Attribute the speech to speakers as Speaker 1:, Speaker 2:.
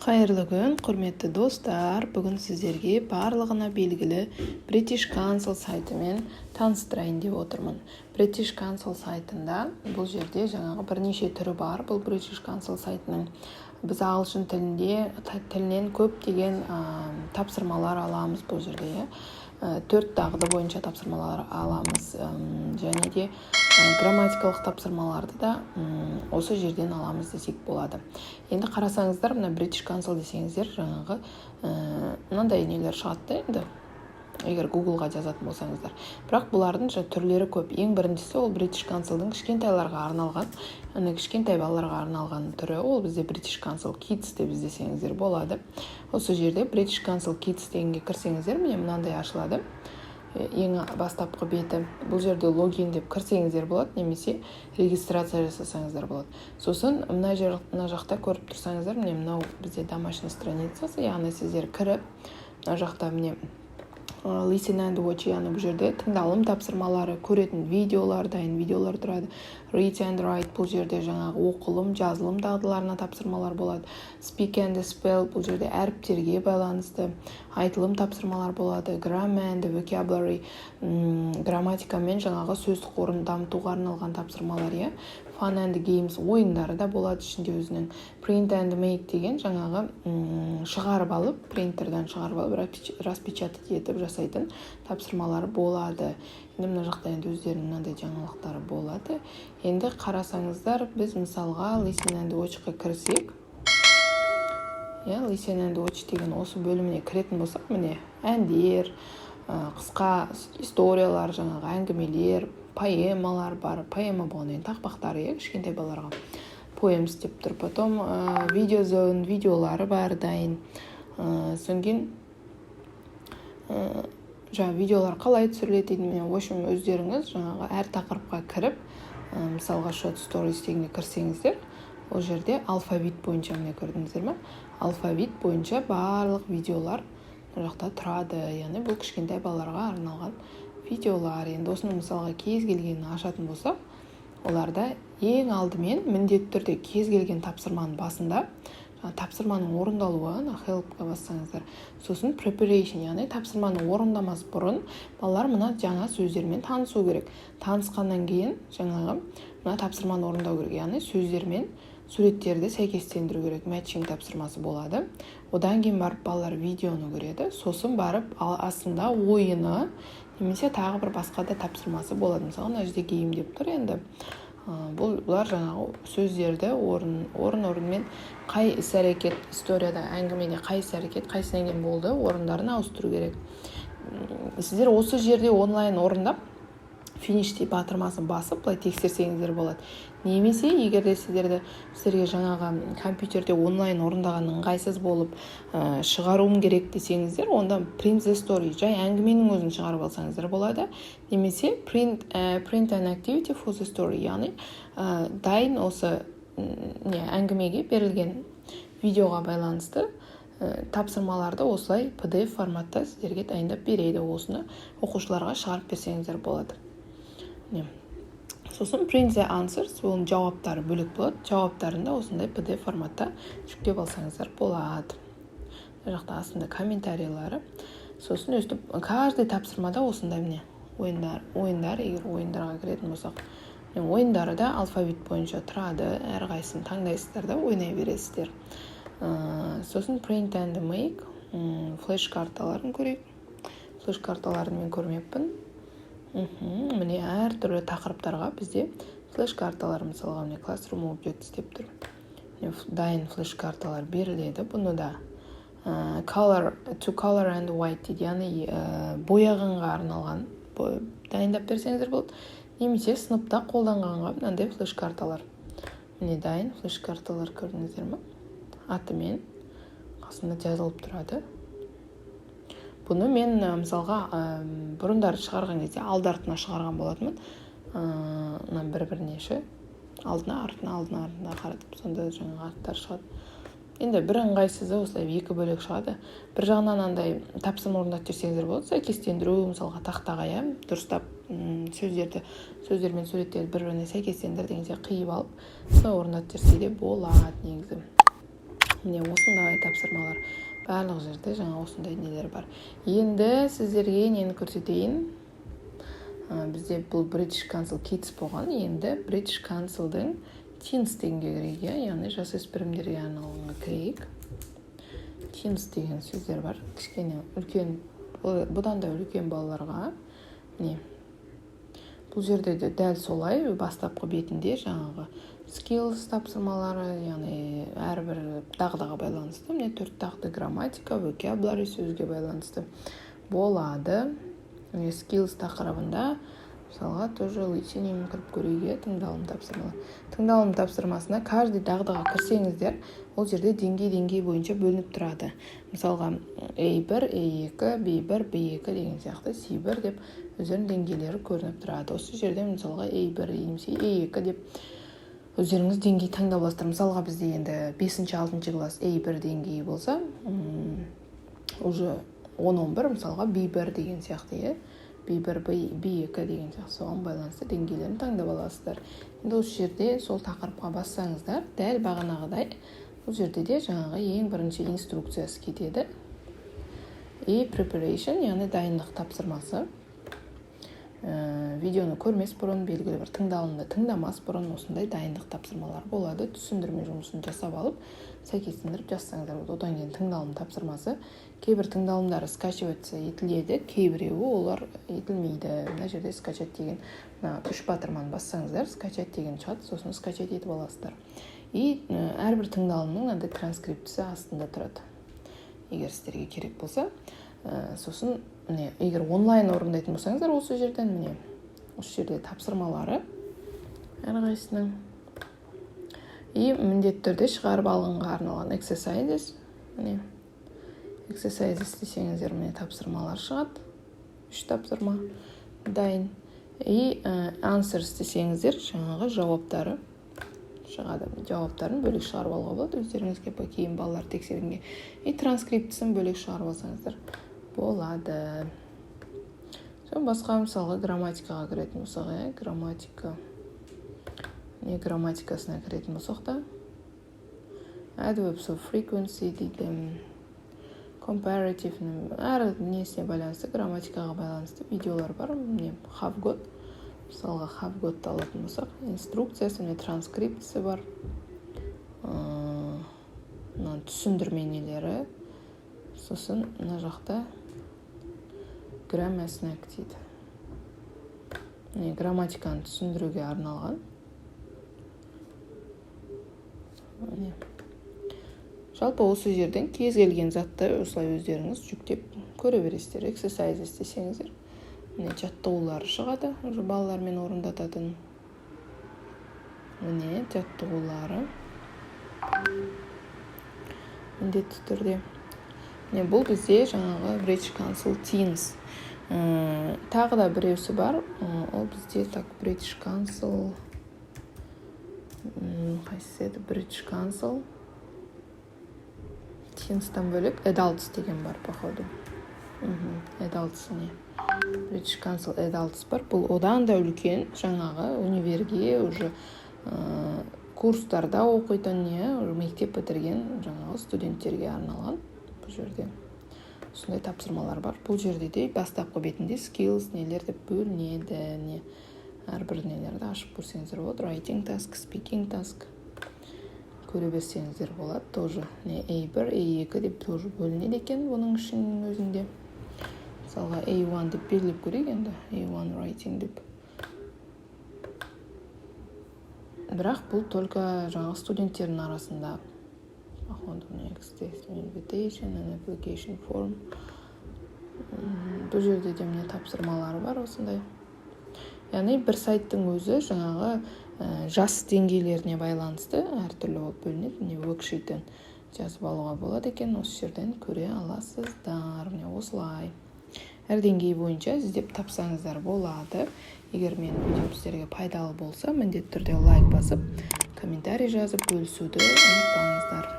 Speaker 1: Қайырлы күн, құрметті достар! Бүгін сіздерге барлығына белгілі British Council сайтымен таныстырайын деп отырмын. British Council сайтында, бұл жерде жаңағы бірнеше түрі бар. Бұл British Council сайтының біз ағылшын тілінен көптеген тапсырмалар аламыз. Бұл жерде, иә, төрт дағды бойынша тапсырмалар аламыз және де грамматикалық тапсырмаларды да осы жерден аламыз десек болады. Енді қарасаңыздар, мына British Council десеңіздер, жаңағы мынандай нелер шығады да. Енді егер Гуглға жазатын болсаңыздар, бірақ бұлардың түрлері көп. Ең біріншісі ол British Councilдың кішкентайларға арналған, яғни кішкентай балаларға арналған түрі. Ол бізде British Council Kids деп іздесеңіздер болады. Осы жерде British Council Kids дегенге кірсеңіздер, міне, мынандай ашылады ең бастапқы беті. Бұл жерде логин деп кірсеңіздер болады немесе регистрация жасасаңыздар болады. Сосын мына жер, мына жақта көріп тұрсаңыздар, міне, мынау бізде домашний страницасы, яғни сіздер кіріп, мына жақта, міне, listen and watch, яғни бұл жерде тыңдалым тапсырмалары, көретін видеолар, дайын видеолар тұрады. Read and write, бұл жерде жаңағы оқылым, жазылым дағдыларына тапсырмалар болады. Speak and spell, бұл жерде әріптерге байланысты айтылым тапсырмалар болады. Grammar and vocabulary, грамматика мен жаңағы сөздік қорын дамытуға арналған тапсырмалар, иә. Fun and games, ойындары да болады ішінде өзінің. Print and make деген жаңағы шығарып алып, принтерден шығарып алып, распечатать етіп жасайтын тапсырмалар болады. Енді мына жақта енді өздерінің мынандай жаңалықтары болады. Енді қарасаңыздар, біз мысалға listen and watchқа кірсек, иә, listen and watch деген осы бөліміне кіретін болсақ, міне, әндер, қысқа историялар, жаңағы әңгімелер, поэмалар бар. Поэма болғаннан кейін тақпақтар, иә, кішкентай балаларға poems деп тұр. Потом video zone, видеолары бар дайын. Содан кейін жаңағы видеолар қалай түсіріледі дейді. Мен, в общем, өздеріңіз жаңағы әр тақырыпқа кіріп, мысалға, short stories дегенге кірсеңіздер, ол жерде алфавит бойынша, міне, көрдіңіздер ме, алфавит бойынша барлық видеолар мына жақта тұрады, яғни бұл кішкентай балаларға арналған видеолар. Енді осыны, мысалға, кез келгенін ашатын болсақ, оларда ең алдымен міндетті түрде кез келген тапсырманың басында тапсырманың орындалуы, ана help-қа бассаңыздар, сосын preparation, яғни тапсырманы орындамас бұрын балалар мына жаңа сөздермен танысу керек. Танысқаннан кейін жаңағы мына тапсырманы орындау керек, яғни сөздермен суреттерді сәйкестендіру керек, matching тапсырмасы болады. Одан кейін барып балалар видеоны көреді, сосын барып астында ойыны немесе тағы бір басқа да тапсырмасы болады. Мысалы, мына жерде game деп тұр. Енді бұлар жаңағы сөздерді орын орнымен, қай іс әрекет историяда, әңгімеде қай іс әрекет қайсынан кейін болды, орындарын ауыстыру керек. Сіздер осы жерде онлайн орындап, finish деп батырмасын басып, былай тексерсеңіздер болады. Немесе егер де сіздерге жаңағы компьютерде онлайн орындаған ыңғайсыз болып, шығаруым керек десеңіздер, онда print the story, жай әңгіменің өзін шығарып алсаңыздар болады. Немесе print an activity for the story, яғни дайын осы не әңгімеге берілген видеоға байланысты тапсырмаларды осылай PDF форматта сіздерге дайындап береді. Осыны оқушыларға шығарып берсеңіздер болады. Не, сосын print the answers, оның жауаптары бөлек болады. Жауаптарын да осындай PDF форматта жүктеп алсаңыздар болады. Мына жақта астында комментарийлары. Сосын өстіп каждый тапсырмада осындай, міне, ойындар. Ойындар, егер ойындарға кіретін болсақ, ойындары да алфавит бойынша тұрады. Әрқайсысын таңдайсыздар да, ойнай бересіздер. Сосын print and make, флеш карталарын көрейік. Флеш карталарын мен көрмеппін. Міне, әртүрлі тақырыптарға бізде флеш карталар. Мысалға, міне, classroom objects деп тұр. Дайын флеш карталар беріледі. Бұны да color to color and write дейді, яғни бояғанға арналған дайындап берсеңіздер болады немесе сыныпта қолданғанға мынандай флеш карталар. Міне, дайын флеш карталар, көрдіңіздер ме, атымен қасында жазылып тұрады. Бұны мен, мысалға, бұрындары шығарған кезде алды артына шығарған болатынмын. Мына бір біріне ше, алдына артына, алдына артына қаратып, сонда жаңағы аттары шығады. Енді бір ыңғайсызы, осылай екі бөлек шығады. Бір жағынан андай тапсырма орындатып жіберсеңіздер болады, сәйкестендіру, мысалға, тақтаға, иә, дұрыстап сөздерді, сөздер мен суреттерді бір біріне сәйкестендір деген сияқты, қиып алып, солай орындатып жіберсе де болады негізі. Міне, осындай тапсырмалар барлық жерде, жаңа осындай нелер бар. Енді сіздерге нені көрсетейін? Бізде бұл British Council Kids болған, енді British Councilдың Teens дегенге кірейік, иә, яғни жасөспірімдерге арналғанға кірейік. Teens деген сөздер бар, кішкене үлкен, бұдан да үлкен балаларға. Міне, бұл жерде де дәл солай, бастапқы бетінде жаңағы skills тапсырмалары, яғни әрбір дағдыға байланысты. Міне, төрт дағды: грамматика, vocabulary, сөзге байланысты болады. Міне, skills тақырыбында, мысалға, тоже listening кіріп көрейік, иә, тыңдалым тапсырмалар. Тыңдалым тапсырмасына каждый дағдыға кірсеңіздер, ол жерде деңгей деңгей бойынша бөлініп тұрады. Мысалға, A1, A2, B1, B2 деген сияқты, C1 деп өздерінің деңгейлері көрініп тұрады. Осы жерде, мысалға, A1 немесе A2 деп өздеріңіз деңгей таңдап аласыздар. Мысалға, бізде енді бесінші, алтыншы класс A1 деңгейі болса, уже 10, 11, мысалға, B1 деген сияқты, иә, B1, B2 деген сияқты, соған байланысты деңгейлерін таңдап аласыздар. Енді осы жерде сол тақырыпқа бассаңыздар, дәл бағанағыдай бұл жерде де жаңағы ең бірінші инструкциясы кетеді и preparation, яғни дайындық тапсырмасы. Видеоны көрмес бұрын, белгілі бір тыңдалымды тыңдамас бұрын осындай дайындық тапсырмалар болады. Түсіндірме жұмысын жасап алып, сәйкестендіріп жазсаңыздар болады. Одан кейін тыңдалым тапсырмасы. Кейбір тыңдалымдары скачиваться етіледі, кейбіреуі олар етілмейді. Мына жерде «скачать» деген, мына үш батырманы бассаңыздар, «скачать» деген шығады, сосын скачать етіп аласыздар. И әрбір тыңдалымның мынандай транскриптісі астында тұрады, егер сіздерге керек болса. Сосын міне, егер онлайн орындайтын болсаңыздар, осы жерден, міне, осы жерде тапсырмалары әрқайсысының и міндетті түрде шығарып алғанға арналған exercises. Міне, exercises десеңіздер, міне, тапсырмалар шығады, үш тапсырма дайын. И answers десеңіздер, жаңағы жауаптары шығады. Жауаптарын бөлек шығарып алуға болады өздеріңізге, кейін балалар тексергенге. И транскриптісін бөлек шығарып алсаңыздар болады. Сосын басқа, мысалға, грамматикаға кіретін болсақ, иә, грамматика не, грамматикасына кіретін болсақ та, adverbs of frequency дейді, comparative, әр несіне байланысты, грамматикаға байланысты видеолар бар. Міне, have got, мысалға, have got алатын болсақ, инструкциясы, міне, транскриптісі бар, мына түсіндірме нелері. Сосын мына жақта grammar snack дейді, міне, грамматиканы түсіндіруге арналған. Міне, жалпы осы жерден кез келген затты осылай өздеріңіз жүктеп көре бересіздер. Exercises десеңіздер, міне, жаттығулары шығады, уже балалармен орындататын, міне, жаттығулары міндетті түрде. Міне, бұл бізде жаңағы British Council Teens. Тағы да біреусі бар, ол бізде, так, British Council қайсысы еді? British Council Teens'тан бөлек Adults деген бар, походу. Adults, не, British Council Adults бар. Бұл одан да үлкен, жаңағы универге уже курстарда оқитын, не, мектеп бітірген жаңағы студенттерге арналған. Бұл жерде осындай тапсырмалар бар. Бұл жерде де бастапқы бетінде skills нелер деп бөлінеді. Не, әрбір нелерді ашып көрсеңіздер болады: writing task, speaking task, көре берсеңіздер болады. Тоже не, A1, A2 деп тоже бөлінеді екен бұның ішінің өзінде. Мысалға, A1 деп белгілеп көрейік енді, A1 writing деп. Бірақ бұл только жаңағы студенттердің арасында, походу. Next, invitation and application form. Бұл жерде де, міне, тапсырмалары бар осындай. Яғни бір сайттың өзі жаңағы жас деңгейлеріне байланысты әртүрлі болып бөлінеді. Міне, worksheet жазып алуға болады екен, осы жерден көре аласыздар. Міне, осылай әр деңгей бойынша іздеп тапсаңыздар болады. Егер менің видеом сіздерге пайдалы болса, міндетті түрде лайк басып, комментарий жазып, бөлісуді ұмытпаңыздар.